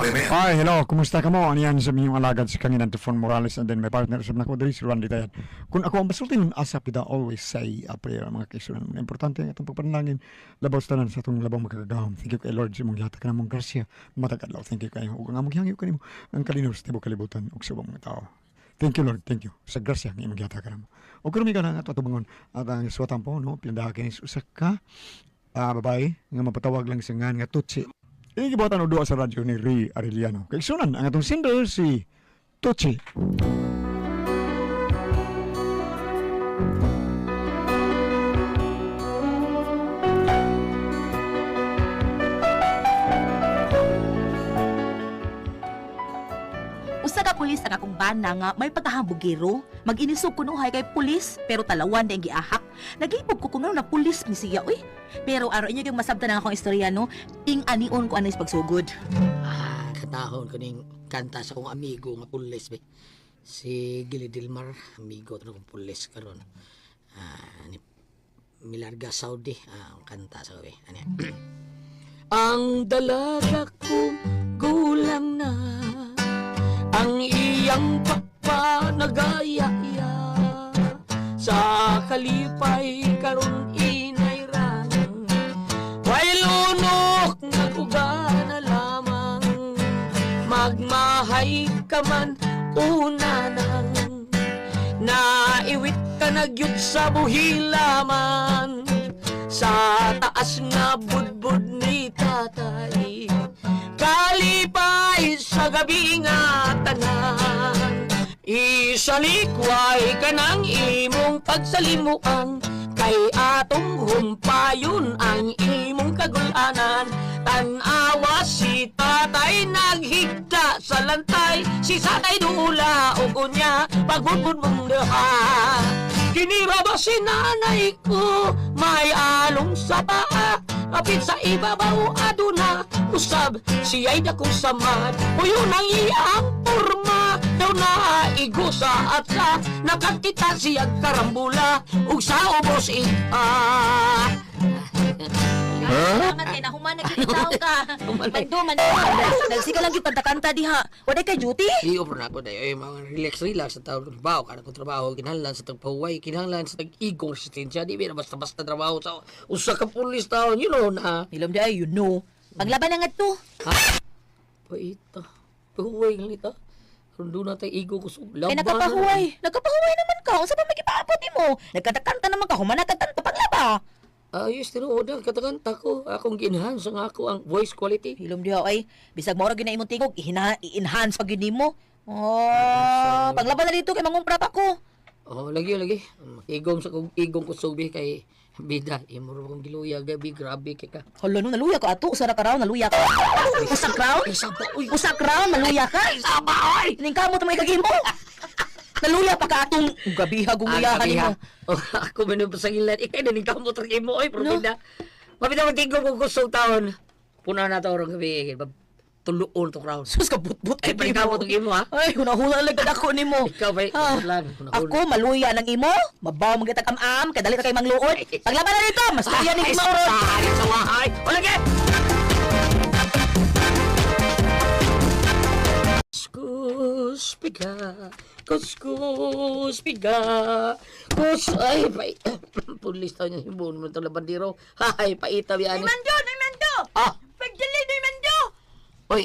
RMN. Hi, hello. Kumusta ka mo? Ano yan sa inyong alagad si Kanginan Tefon Morales and then my partner sa nako diri si Randy Tayan. Kung ako ang masulti nun, asap kita always say a prayer mga kaisunan. Importante ang atong pagpanalangin labaw sa tanan sa atong labang makagagahom. Thank you kay Lord sa imong gihatag kanamong grasya matag adlaw. Thank you kayo ug ang among gihangyo kanimo ang kalinaw sa tibuok kalibutan ug sa ubang mga tao. Thank you, Lord. Thank you sa grasya nga imong gihatag kanamo. Ug karon ka na nga ato atubangon at ang suwatan po no pinadaha kini sa usa ka babae nga mapatawag lang sa ngan nga Tutsi. Ini gibuhatan og duwa sa radyo ni Ray Arellano. Kay sunan ang atong sender si Tutsi. Usa ka pulis ang akong bana nga may pagkahambugero. Mag-inisog kunuhay kay pulis pero talawan na giahak. Nagibog ko kung ano na pulis ni siya uy. Pero araw inyo yung masabtan ang akong istorya no, ting anion ko anay sa pagsugod. Ah, katahon ko ning kanta sa akong amigo nga pulis be. Si Gili Dilmar, amigo to akong pulis karon. Ah, ni Milarga Saudi, ang kanta sa gabi. Ano yan? Ang dalaga ko gulang na, ang iyang pakpa nagaya-iya, sa kalipay karon inay ranang, way lunok naguga na lamang, magmahay ka man una nang, naiwit ka na gyud sa buhilaman, sa taas nga budbud ni tatay, kalipay sa gabi nga tanan. Isalikway ka ng imong pagsalimuan, kay atong humpayon ang imong kagulanan. Tanawa si tatay naghigda sa lantay, si satay duula og unya pagbudbud mong duha. Kinira ba si nanay ko may along sa paa, kapit sa ibabaw aduna usab siya'y dakong samad. Uyon ang iyang porma daw na igusa at sa nakakita siyang karambula ug sa ubos ika. Salamat kay nahuman na gyud itaw ka. Mando man. Nagsika lang gyud kanta-kanta diha. Wala kay duty? Di over na ako dahil ay mga relax relax sa tao trabaho kada ko trabaho kinahanglan sa tagpahuway, kinahanglan sa tag-igong resistensya, di ba basta basta trabaho sa usa ka pulis taon, you know na. Hilom di ay you know. Paglaban na ngadto. Ha? Paita. Pahuway nga nita. Aron doon na tayo igo ko sa Kay nakapahuway. Nakapahuway naman ka. Unsa pa may gipaabot nimo? Nagkanta-kanta naman ka, human nagkanta paglaba. Ayos, tinuod na. Katakanta ko. Akong gi-enhance ang ako ang voice quality. Hilom diha ay bisag mao ra gyud na imong tingog, i-enhance pa gyud nimo. Oh, paglaban na dito kay mangumpra pa ko. Oh, lagi, lagi. Igong sa kong igong ko subi kay bida. Imo ra kong giluya gabi grabe kay ka. Hala no, naluya ka ato, usa ra ka raw naluya ka. Usa ka raw? Ay, saba, uy. Usa ka raw naluya ka? Saba, oy! Ning kamot mo ikagimo. Naluya pa ka atong gabiha gumuyahan nimo. Oh, ako man yung pasangilan. Ikay na ning kamot ra imo oy, pero No. bida. Mabida man tingog ko kusog taon. Puna na to rong gabi. Tuluon to crown. Sus ka butbut Ay, paningkamot ang imo ha. Ay, hunahuna lang gud ako nimo. Ikaw ba? Ah, Lang, hunahuna. ako maluya ng imo, mabaw man kitag am-am, kay dali ra kay mangluod. Paglaban na dito, mas luya ning Ay, imo ron. sa wahay. O lagi! Kuskus piga, kuskus piga, kus ay pay pulis tayo niya himbon mo ito labandiro. Hay paita biyan. Mando, nay mando. Ah, Pagdali nay mando. oy,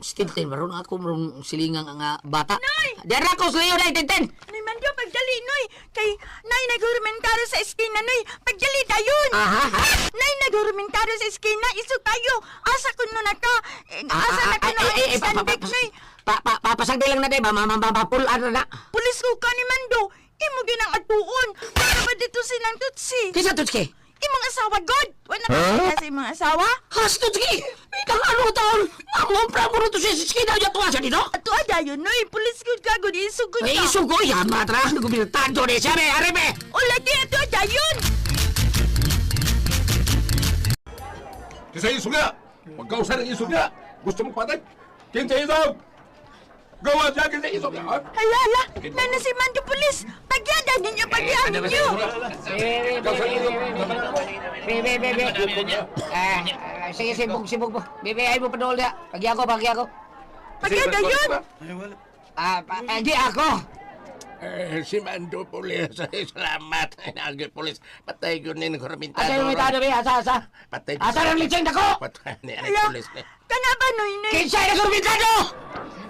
Tintin, maroon ako maroon silingang ang bata. Nay! Diyan ako sa iyo, Nay, Tintin! Nay Mando, pagdali, Noy! Kay, Nay, naghurumentaro sa eskina, Noy! Pagdali dayon! Aha, ha? Nay, naghurumentaro sa eskina! Iso tayo! Asa kuno na ka? Eh, Asa na kuno Ah, ang sandik, Noy? Pa, pa, papasagdi lang na, di ba? Mamapulaan na na. Pulis ko ka ni Mando! Imo ginang atuon! Para ba dito silang tutsi? Kisa, Tutski? Imong asawa, God! Wala ka huh? sa imong asawa? Ha, si Tutski! Ikang ano taon? Mangumpra mo rito sa eskina, ya tuwa siya dito? Ato dayon, Noy! Pulis ko ka, God! Iso ko Ay, ka! isugo, yan, matra. Nagubirtado ni siya, be, are, be! O lagi, ato dayon! Kinsa isog na! Pagkausa ng isog na! Gusto mong patay? Kinsa isog! Gawa siya kinsa isog na! Ha? Hala, hala! Nana si Mando Pulis! Pagyadan ninyo! Pagyadan ninyo! Pagkausa ng isog! Be, be, be, be. Ah, sige, sibog, sibog mo. Be, be, ay mo padol niya. Pagya ko, pagya ko. Pagkadayon! Ah, di ako. Eh, si Mando Pulis. Ay, salamat. Ay, pulis. Patay ko ni Kormintado. Asa yung mitado be? Asa, asa? Patay. Asa ang litseng dako? Patay ni Ala, pulis. Ni. kana ba noy noy? Kinsa na kurmitado?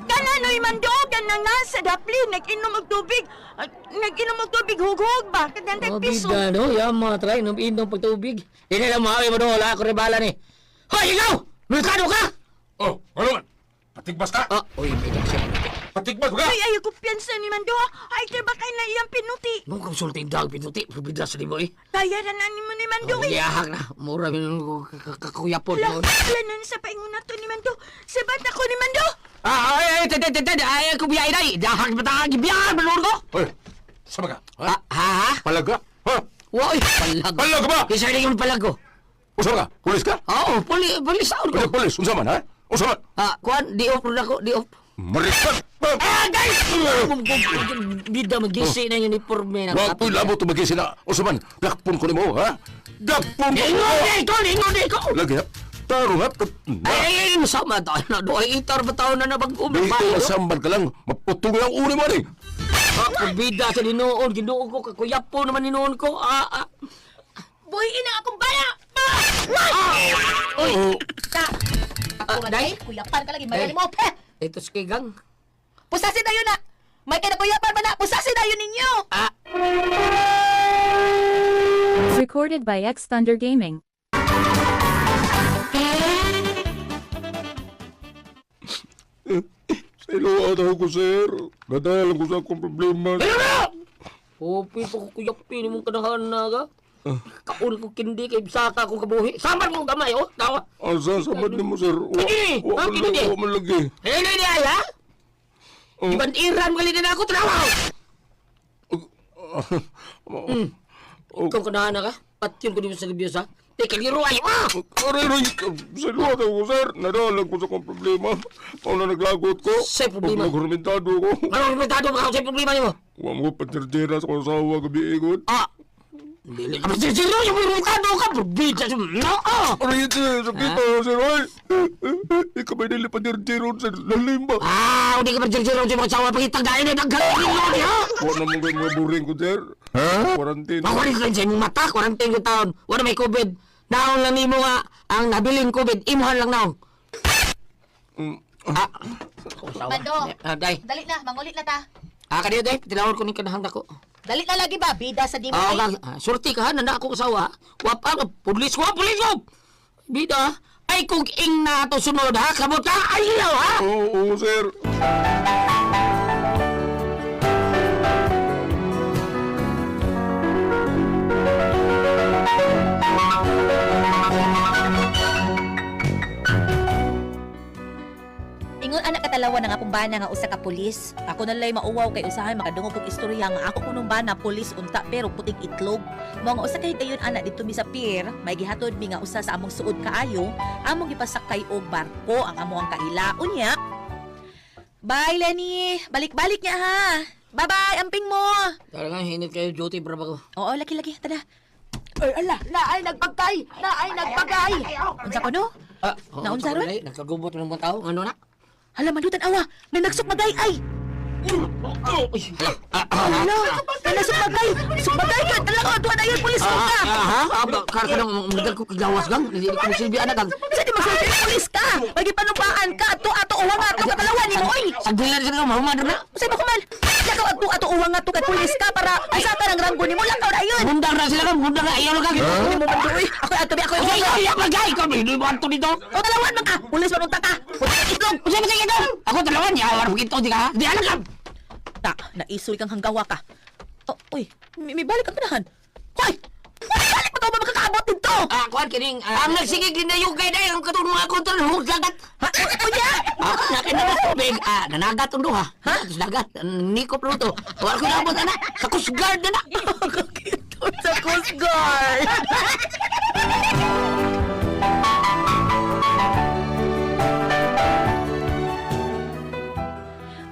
Kana noy Mando, kana nga sa dapli, nag-inom og tubig. Ah, nag-inom og tubig, hughug ba? Kadantag Oh, piso. bida, no? Yan mga try, inom inom pagtubig. Di nila maawi mo doon, wala ako rebala ni. Hoy, ikaw! Milkado ka! Oh, ano man? Patigbas ka? Ah, uy, may siya. Patigbas ka? Ay, ayaw ko piyansa ni Mando. Ay, kaya ba kay na iyang pinuti? Nung kang sulti dag, pinuti, bida sa libo eh. Bayaran na ni mo ni Mando. Oh, Giyahak na. Mura minun ko kakuyapon. Ala, ala na sa paingon na to ni Mando. Sa bata ko ni Mando. Ah, ay, ay, ted, ted, ted, ay, ako biyay na. Dahak ba ta? Gibiyahan, manur ko? Hoy, sama ka? Ha? Ah, ha, ha? Palaga? Ha? Woy, palag. Palag ba? Isa na yung palag ko. Unsa ka? Pulis ka? Oo, puli, pulis taon ko. Unya pulis, unsa man ha? Unsa man? Ah, kuan, di off na ko, di off. Marikat! Ah, guys! Bida, mag-gisi na yung uniforme na. Wa ko'y labot tumagi sila. Unsa man? Dakpon ko nimo, ha? Dakpon ko! Ingon di ko, ingon di ko! Lagi ha? Tarong ha? Ay, ay, ay, masama tayo na. Doay itar ba tao na nabag-um? Dito masambad ka lang. Maputong lang uli mo ni. Ah, bida sa dinoon, ginoon ko, kakuyapo naman dinoon ko. Ah, ah. Buhiin ang akong bana! Uy, Ta! ah, day. Kuyapan ka lagi, mayali mo. Peh! Ito si Kigang. Pusasin na yun na! May kinakuyapan pa na! Pusasin na yun ninyo! Ah, Recorded by X Thunder Gaming. Sa ilo ko, sir. Nadalang ko sa akong problema. Upi pa ko kuyapi ni mong kanahan na ka. Kaul ko kindi kay saka ko kabuhi. Samar mo gamay oh. Tawa. Asa sa man nimo, sir? Wa Kini, wa ah, man kini. lagi, wa man lagi. Hey, hey, hey, ha? Oh. Iban-iran gali din ako trawa. Mm. Oh. Ikaw kanahan na ka. Patyon ko dito sa libyo sa. Teka, liro ay ah! Aray, aray, sa ilo ko, sir. Nadalang ko sa akong problema. Mao na naglagot ko. Say problema. Ug Naghurmentado ko. Anong resultado ba sa problema nimo? Wa mo patirtira sa akong asawa gabi ikot. Ah! Dili ka masisiro yung resultado ka. Bida sa no. ah! Aray, ito, sakit pa, sir. Ay, ikaw ba dili patirtira sa lalim ba? Ah, hindi ka masisiro sa mga sawa pagitagdain na daghan niyo. Wa na mo kayo mga buring ko, sir. Quarantine. Makuha rin sa imong mata, quarantine ko taon. Wala may COVID. Naon lang nimo nga ang nabiling COVID, imuhan lang naon. Mm. Ah. Mando. Ah, day. Dali na, mangulit na ta. Ah, kaniyo day, tinawag ko ning kanahang dako. Dali na lagi ba? Bida sa dimo. Ah, ay. kag, ah, surti ka ha, nanda ako kasawa. Wap ah, pulis ko, pulis ko. Bida, ay kung ing na to sunod ha, kamot ka, ay ilaw ha. Oo, oo, sir. Ingon anak katalawan nga akong bana nga usa ka pulis. Ako nalay mauwaw kay usahay makadungog kog istorya nga ako kunong bana pulis unta pero puting itlog. Mao nga usa kay gayon ana didto mi sa pier, may gihatod mi nga usa sa among suod kaayo, among gipasakay og barko ang amo ang kaila. Unya. Bye Lenny, balik-balik niya ha. Bye-bye, amping mo. Talagang hinit kayo duty bro ko. Oo, lagi-lagi, tada. Ay, ala, naay nagpagkay! Naay nagpagkay! Unsa ko no? Ah, oo, Naunsa ron? day, Nagkagubot ng mga tao, ano na? Hala mandutan awa, may nagsukmagay ay. Hala, may nagsukmagay. Sukmagay ka, talaga tuwa na yun, pulis ka. Ah, ha? Ah, ba, kar ka nang magdal ko kagawas gang. Hindi ko silbi anak gang. Sa di magsulti, pulis ka. Magipanumpaan ka, ato ato uwa nga ato katalawan nimo oy. Sagdilan sila nga, mahuman na. Usay ba kuman? Lakaw ato ato uwa nga to kay pulis ka para usa ka ng ranggo nimo lakaw na yun. Gundang na sila gang, gundang na ayaw lang gang. Hindi mo man oy. Ako ato bi ako Ay, uwa. ay, ay, bagay ko hindi mo anto dito. O talawan man ka. Pulis man unta ka. Pulis ka itlog. Usa ba kayo Ako dalawan, yaw, arang ito, di ka ha? Di alam ka. Ta, naisul kang hanggawa ka. Oh, uy, may balik ang panahan. Hoy! Hoy, balik pa ka ba makakaabot dito? Ah, kuan kining ang nagsige ginayugay dai ang katong mga kontrol hug dagat. Ha? Unya! Ah, nakin na tubig. Ah, nanagat ang duha. Ha? Sa dagat, nikop na to. Wala ko nabot ana. Sa Coast Guard na na. Kakito sa Coast Guard.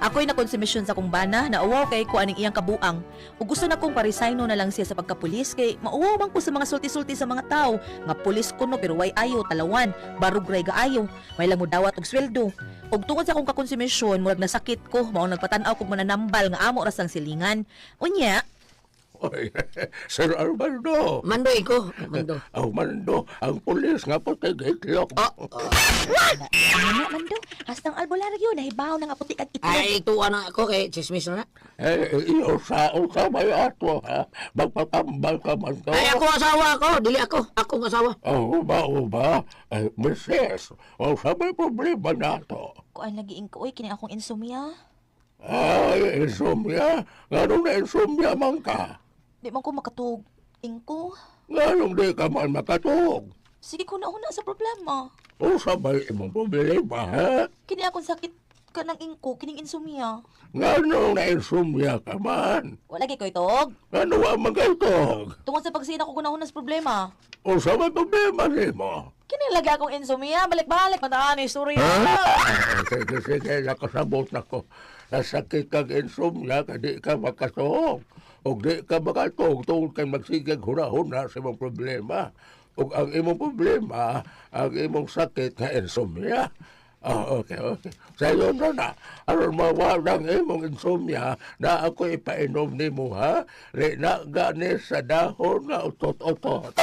Ako Ako'y nakonsumisyon sa kong bana, nauwaw kay ko aning iyang kabuang. Ug gusto na kong paresigno na lang siya sa pagkapulis kay mauwaw man ko sa mga sulti-sulti sa mga tao nga pulis kuno pero way ayo talawan, barug ray gaayo, may lang mo dawat og sweldo. Ug tungod sa akong kakonsumisyon, murag nasakit ko, mao nagpatan-aw kog mananambal nga amo ra sang silingan. Unya, Oy, Sir Armando. Mando ko, mando. Ang mando, ang pulis nga puti itlog. Ah, ano na mando, hastang albularyo nahibaw na nga puti kag itlog. Ay, tuwa na ako kay chismis na na. Eh, iyo sa sa may ato, ha? Magpatambal ka man to. Ay, ako asawa ako, dili ako. Akong asawa. Oh, ba, o ba? Ay, misis, o sa may problema na to. Kuan lagi ko, oy, kini akong insomnia. Ay, insomnia. Nganong na insomnia man ka? Di man ko makatug. Ingko, Nganong di ka man makatug? sige ko na una sa problema. O sa may imong problema, ha? Kini akong sakit kanang ingko, kining insomnia. Nganong na insomnia ka man? Wala gyud ko itog. Ngano wa man kay tug? Tungod sa pagsina ko kunahon sa problema. O sa may problema nimo? Kini lagi akong insomnia, balik-balik mataan istorya. Ah, sige, sige, nakasabot na ko. Nasakit kag insomnia, ka di ka makatuog. O di ka makatuog, tungod kay magsigag huna-huna sa imong problema. O ang imong problema, ang imong sakit nga insomnia. Ah, okay. Sayo na na. Aron mawala ang imong insomnia na ako ipainom nimo, ha? Lina gani sa dahon nga utot-utot.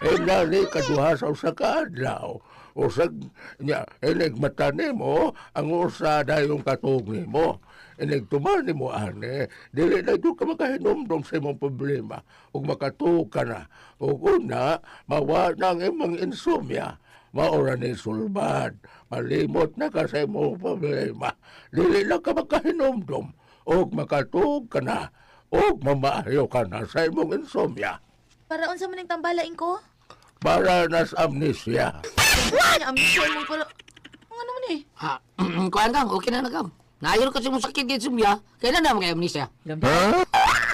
Inani kaduha sa usa ka adlaw. Usag nya inig mata nimo ang usa dayong katug nimo. Inig tuman nimo ani, dili na jud ka makahinumdom sa imong problema ug makatuog ka na. Ug una, mawa na ang imong insomnia. Maura ni sulbad, malimot na ka sa imong problema. Dili na ka makahinumdom ug makatuog ka na ug mamaayo ka na sa imong insomnia. Para unsa man ning tambala ingko? Para nas amnesia. What? Amnesia mo pala. Ang ano man eh? Ah, kuan kang, okay na na kang. Naayon kasi mo sakit kay Sumya, kailan na kay amnesia?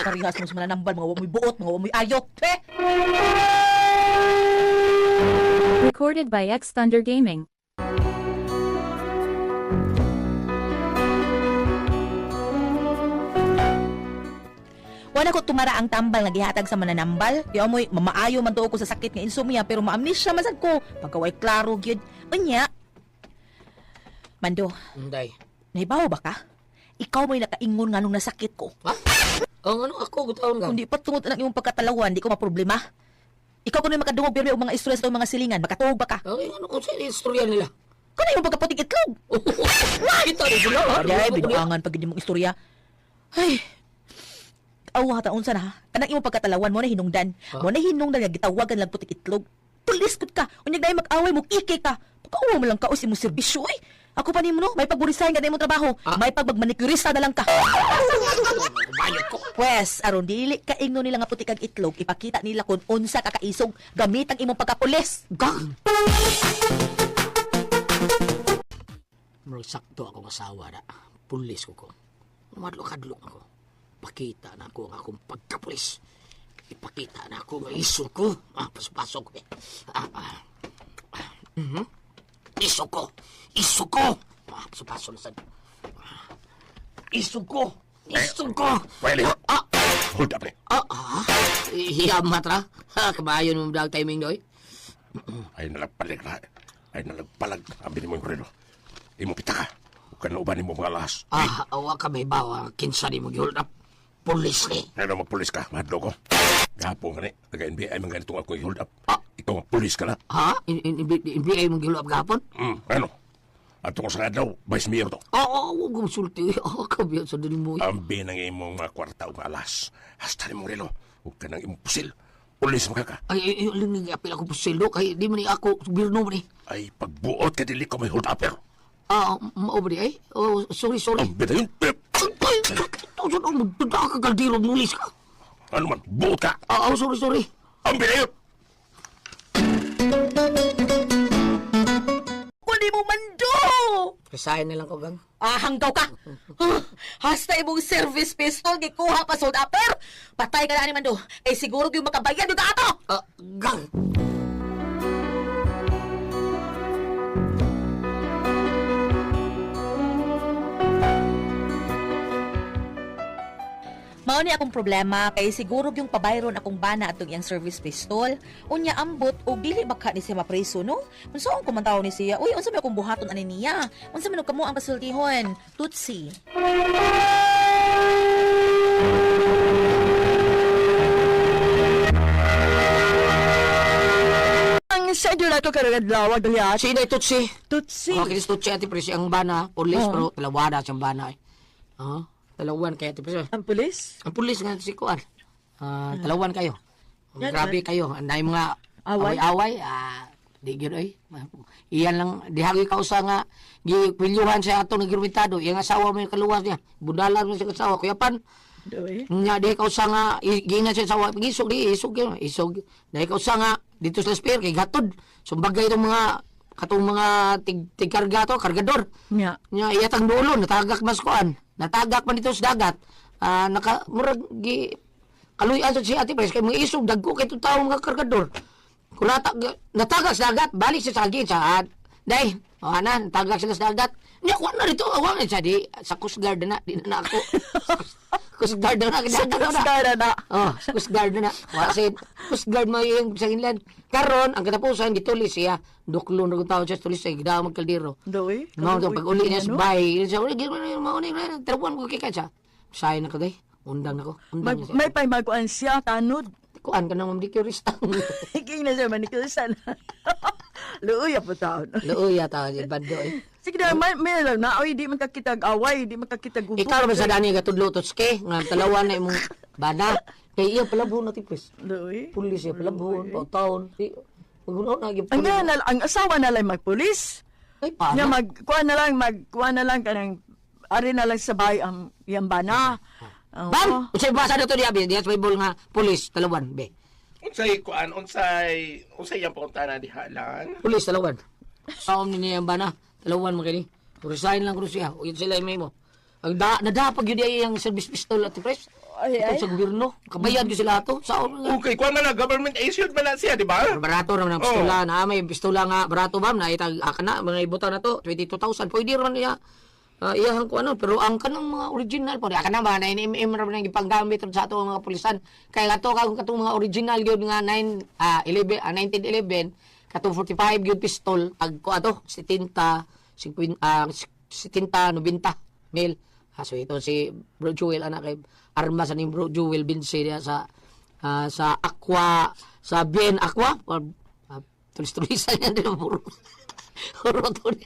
Parehas mo sa mananambal, mga wa mo'y buot, mga wa mo'y ayot. Eh! Recorded by X Thunder Gaming. Wala ko tumara ang tambal nga gihatag sa mananambal. Di amoy mamaayo man tuo ko sa sakit nga insomnia pero maamnesia man sad ko. Pagkaway klaro gyud. Unya. Mando, Inday. nahibaw ba ka? Ikaw may nakaingon nga nung nasakit ko. Ha? Ang ano ako gutawon kang. Kung di pa tungod ang imong pagkatalawan, di ko maproblema. Ikaw kuno makadungog pero og mga istorya sa atong mga silingan, makatuog ba ka? Ay, ano ko sa istorya nila? Kuno imong pagkaputing itlog. Kita rin sila. ha? Ay, binuangan pag mong istorya. Ay. Awa ta unsa na ha? Kanang imong pagkatalawan mo na hinungdan. Ha? Mo na hinungdan nga gitawagan lang putik itlog. Pulis gud ka. Unyag dai mag-away mo kike ka. Pagkauwa mo lang ka imong serbisyo oy. Ako pa nimo no, may pag-resign ka na imong trabaho. Ah. May pag-manicurista na lang ka. Bayot ko. Pwes, aron dili ka ingno nila nga putik kag itlog, ipakita nila kung unsa ka kaisog gamit ang imong pagkapulis. Gang! Murag sakto akong asawa na. Pulis ko ko. Madlok-adlok ako. Pakita na ako ang akong pagkapulis. Ipakita na ako ang iso ko. Ah, pasok-pasok ko eh. Ah, ah. Ah, mhm. Iso ko! Iso ko! Ah, pasok-pasok na sad. Ah, Iso ko! Iso ko! Pwede. Ah, Hold up, eh. ah, ah. Hiyamat ra. Ha, kabayon mo dag timing doy. Ay nalagpalag na. Ay nalagpalag. Abi ni mo yung relo. Imo pita ka. Huwag ka na uban mo mga lahas. Ah, awa kami ba, kinsa ni mo hold up. Pulis ni. Ngayon magpulis ka, mahadlo ko. Gahapon ka ni. Taga-NBI man ganitong ako i-hold up. Ah. Ikaw ang pulis ka na. Ha? NBA mo hold up gahapon? Ano? Ato ko sa adlaw, Vice Mayor to. Oo, oh, oh, gumsulti. Oh, kabiyan sa dili mo. Ambi ng imong mga kwarta o mga alas. Hasta ni mong relo. Huwag ka nang imong pusil. Pulis mo ka ka. Ay, ay, ay, aling nang apil ako pusilo kay di man ni ako birno man ni. Ay, pagbuot ka dili ko may hold upper. Ah, mao ba di ay? Oh, sorry, sorry. Ambi na yun. Ay, ay, ay, ay, magduda ka kaldero mulis ka. Ano man, buot ka. Ah, oh, sorry, sorry. Ambi na yun. Kundi mo mando. Resign na lang ko, gang. Ah, hanggaw ka. Ah, hasta imong service pistol gikuha pa sold upper. Patay ka na ani mando. Kay siguro gyud makabayad gyud ka ato. Ah, gang. Mao ni akong problema kay siguro yung pabayron akong bana atong iyang service pistol. Unya ambot og dili baka ni siya mapreso, no? Unsaon ko man tawo ni siya? Uy, unsa may akong buhaton ani niya? Unsa man og kamo ang pasultihon? Tutsi. Ang schedule ato karong adlaw dali. Si Inday Tutsi. Tutsi. Oh, kinis Tutsi ati pre ang bana, pulis Oo. pero talawana siyang bana eh. Oh, talawan kay ati pre. Ang pulis? Ang pulis nga si Kuan. Ah, talawan kayo. Oh, Yan, grabe kayo. Anday mga Away? away-away. Ah, di gyud oy. Iyan lang dihagoy kausa nga gipilyuhan siya ato nga girmitado. Iyang asawa may kaluwas niya. Budalan mo siya asawa. Kuya pan. Doy. Nga di kausa nga giingan siya asawa. Isog di isog yun. Isog. Di kausa nga dito sa spear kay gatod. Sumbagay itong mga katong mga tig tigkarga to, kargador. Nya. Nya iyatang dulo natagak mas kuan. Natagak man dito sa dagat. Ah, naka murag gi kaluy-an sa siya ati pres kay mga isog dagko kay itong tawo mga kargador. Kulata natagak sa dagat, balik siya sa agin sa day. O ana, natagak sila sa dagat. Nya kuan na dito, awang sa di sa Coast Guard na, di na, na ako. Coast Guard na, Sa dagat na. Coast Guard na. Oh, sa Coast Guard na na. Wa sa Coast Guard mo yung sa inland. Karon ang katapusan gituli siya. Duklon ra tawo siya tulis sa gidao magkaldero. Doy. No, to pag uli niya sa bahay, yun siya, uli, gano'n, mauni, tirapuan ko kay siya. Sayo na ko, day. Undang na ko. May, Undang na siya. may pay maguan siya tanod. Kuan ka na, manicurista. King na siya manicurista na. Luoy po taon. Luoy yata, si Bando eh. Sige na, may alam na, oy, di man kakitag away, di man kakitag gubo. Ikaw naman sa dani, gatudlo, totske, nga talawan na imong bana. Kay iya, palabhon na tipis. Luoy. Pulis siya, palabhon, pautaon. Di, Pag na, Ang nga na, ang asawa na lang magpulis. Ay, paano? Nya mag kuha na lang mag kuha na lang kanang ari na lang sa bahay ang iyang bana. Oo. Bam! Unsay basa na to diya, be? Diya sa Bible nga, pulis, talawan, be. Unsay kuan, unsay unsay iyang pakuntana diha lan? Pulis, talawan. Saom ni niya ang bana, talawan mo kini. Resign lang ko siya. O yun sila may mo. Ang da, nadapag yun ay ang service pistol at press. Ay, ay. Ito sa gobyerno. Kabayad yun sila ato. Saom nga. Okay, kuan man na government issued man na siya, di ba? Pero barato naman ang pistola. Na may pistola nga barato ba? Na itag aka na mga ibutan na to 22,000. Pwede rin niya. Iyahang ko ano, pero ang kanang mga original po, aka na ba, 9mm ra man ang gipanggamit ron sa ato ang mga pulisan. Kay ato kag katong mga original gyud nga 9 11 1911 katong 45 gyud pistol tag ko ato 70 50 70 90 mil. So ito si Bro Jewel anak kay armas sa ni Bro Jewel Binse diya sa sa Aqua sa Bien Aqua or tulis-tulisan niya din ang puro. Puro to niya.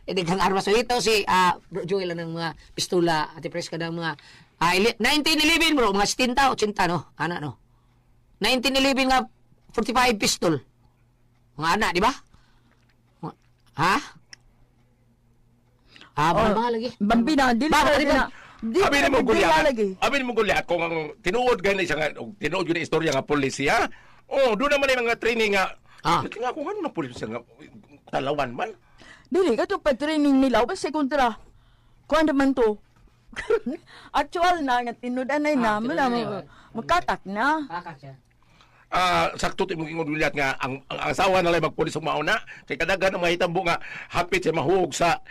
Hindi kang armas. So ito si Bro Joel ang mga pistola at preska ng mga 1911 bro, mga 70 80 no. Ana no. 1911 nga 45 pistol. Mga ana, di ba? Ha? Ah, Oh, oh, lagi. Bambina, dili Ba, na di ba? na. Di Abi na ni mo dili gulya. lagi. Abi ni mo gulya kung ang tinuod gani siya nga og tinuod yun ang istorya nga pulis siya. Oh, doon naman yung mga training nga. Ah. Nga kung ano na pulis siya nga talawan man. Dili katong pag-training nila basta kontra. Kuan naman to. Actual na nga tinud-anay na Ah, mo na tinud-anay, oh. makatak na. Kakat siya. Ah, sakto to imong ingon Gulyat nga ang asawa na lang magpulis og mauna kay kadaghan ang mahitabo nga hapit siya mahuog sa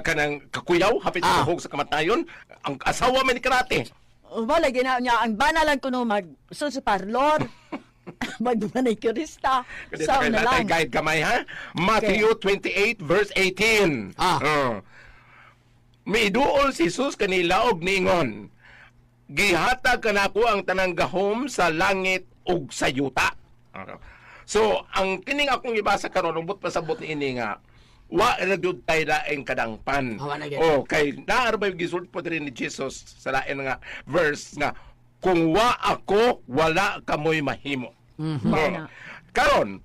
kanang kakuyaw, hapit siya mahuog sa kamatayon. Ang asawa man ni karate. Wala gina niya ang bana lang kuno mag sa parlor. Magmanicurista. Kasi Sa kay na natay lang. guide gamay ha. Matthew 28 verse 18. Ah. Oh. Miduol si Jesus kanila og ningon. Gihatag kanako ang tanang gahom sa langit ug sa yuta. Ah. So, ang kining akong ibasa karon ubot pasabot niini nga wa ra gyud tay laing kadangpan. Ah, wa na gyud. Oh, kay naa ra ba yung gisulti po diri ni Jesus sa lain nga verse nga kung wa ako wala kamoy mahimo. Mhm. Oh. Karon,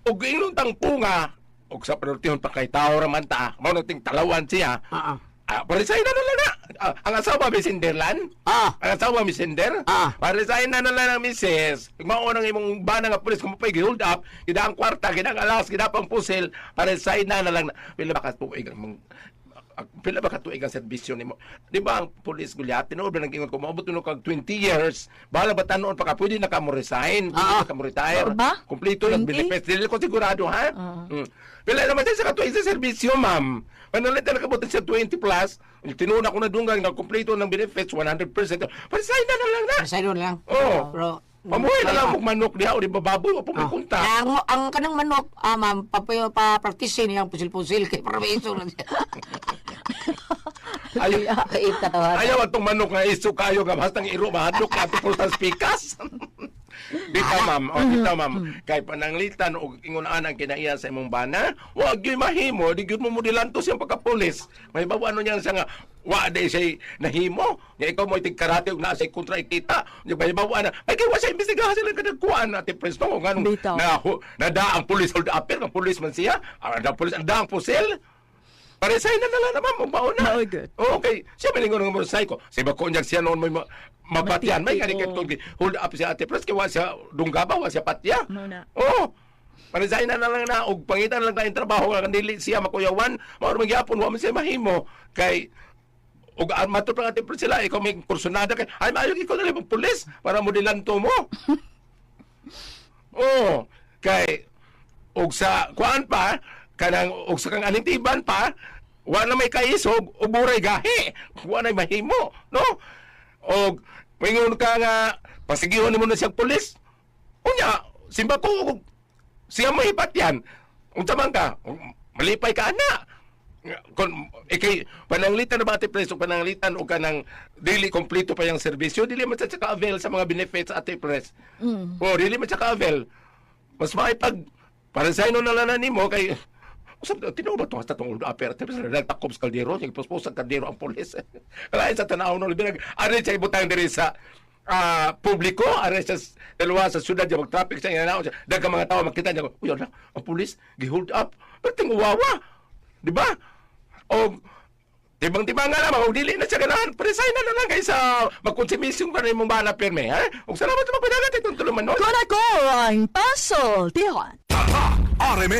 ug ingon tang punga ug sa panultihon pa kay tao ra man ta, mao na ting talawan siya. Ah, ah. Ah, paresign na na lang na. Ah, ang asawa mi sinderlan? Ah. Ang asawa mi sender? Ah. Paresign na na lang ang misis. Mao nang imong bana nga pulis kung mapay hold up, gida ang kwarta, gida ang alas, gida pang pusil, paresign na na lang. Na. Pila ba ka tuig ang pila ba ka tuig ang serbisyo nimo? Di ba ang pulis gulyat tinuod ba nag-ingon ko moabot nuno kag 20 years, bahala ba tanon pa ka pwede na ka mo resign, pwede Ah. na ka mo retire. Ba? Kompleto ng 20? benefits. Dili ko sigurado ha. Pila naman siya sa katuig sa serbisyo, ma'am. Panalitan na kabutan siya 20 plus. Tinuna ko na dunggang na kompleto ng benefits 100%. Paresign na na lang na. Sa na lang. Oo. Pero Pamuhay na lang og manok diha o di bababoy o Ah. pumikunta. Ang kanang manok, ma'am, pa pa practice niyang pusil-pusil kay para may iso lang siya. Ayaw, Ikaw. ayaw atong manok nga iso kayo nga bastang iro mahadlok ka ato pultas pikas. Dita, ma'am, o dita, ma'am, kay pananglitan og ingon ang kinaiya sa imong bana, wa gyud mahimo, di gyud mo modilanto siyang pagkapulis. May bawo ano niyan siya nga wa di siya nahimo. Nya ikaw mo itig karate og naa siya kontra ikita. Nya may bawo ana. Ay kay wa siya imbestigahan sila kadagkuan ate presto nganong Bitaw. na nada ang pulis hold up ang pulis man siya. Ang pulis ang daang pusil. Paresign na na lang naman, mao na. Mao gyud. Oo, okay. Siya malingon ng motorcycle. Sa iba ko siya noon may mapatyan. May Matiti, kani oo. kay hold up siya ate Pres kay wa siya dunggaba, wa siya patya. Mao na. Oo. Paresign na na lang na og pangitan lang tayong trabaho nga dili siya makuyawan. Mao man gyapon wa man siya mahimo kay og mato pa ate Pres sila ikaw may kursunada kay ay maayo ikaw na lang mong pulis para mo dilanto mo. Oo. Kay og sa kuan pa kanang og sa kang anintiban pa wa na may kaisog ug buray gahi wa na mahimo, no? Og moingon ka nga pasigihon nimo na siyang pulis, unya simba ko og siya mahipatyan, unsa man ka malipay ka ana kon ikay pananglitan na ba ate preso, pananglitan og kanang dili kompleto pa yung serbisyo, dili man sa ka-avail sa mga benefits, ate pres. Oh, dili man sa ka-avail, mas maipag para sa ino na lang na nimo kay usab tinuod ba to hasta tong old upper ate pres nagtakob sa kaldero, nagpuspos sa kaldero ang pulis. Kalain sa tanaw no binag ari sa ibutang diri sa publiko ari sa dalawa sa syudad ya mag-traffic sa inanaw siya daghang mga tao makita niya, uy ala, ang pulis gi-hold up, pero wawa, di ba? O tibang-tibang nga lamang, kung dili na siya ganahan, presign na na lang kaysa magkonsumisyon ka na imong bana pirme, ha? Ug salamat sa mga pinagat itong tulumanon. Kuan ako ang Paso Tihan. RMN.